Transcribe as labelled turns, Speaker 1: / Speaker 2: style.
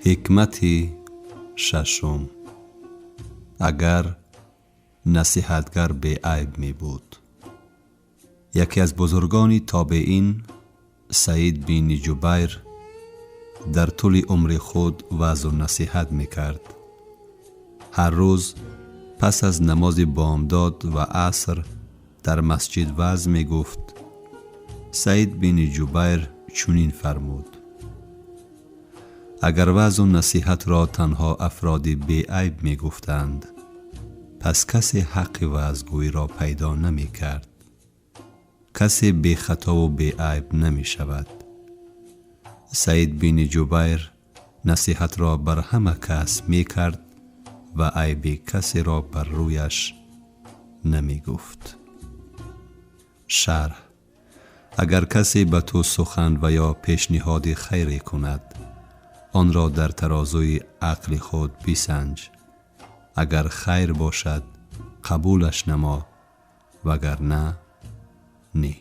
Speaker 1: Ҳикмати шашум: агар насиҳатгар беайб мебуд. Яке аз бузургони тобеин, Саид бини Ҷубайр, дар тӯли умри худ ваъзу насиҳат мекард. Ҳар рӯз пас аз намози бомдод ва аср дар масҷид ваъз мегуфт. Саид бини Ҷубайр чунин фармуд: агар ваъзу насиҳатро танҳо афроди беайб мегуфтанд, пас касе ҳаққи ваъзгӯиро пайдо намекард. Касе бехатову беайб намешавад. Саид бини Ҷубайр насиҳатро бар ҳама кас мекард ва айби касеро бар рӯяш намегуфт. Шарҳ: агар касе ба ту сухан ва ё пешниҳоди хайре кунад, онро дар тарозуи ақли худ бисанҷ. Агар хайр бошад, қабулаш намо, вагар на, не.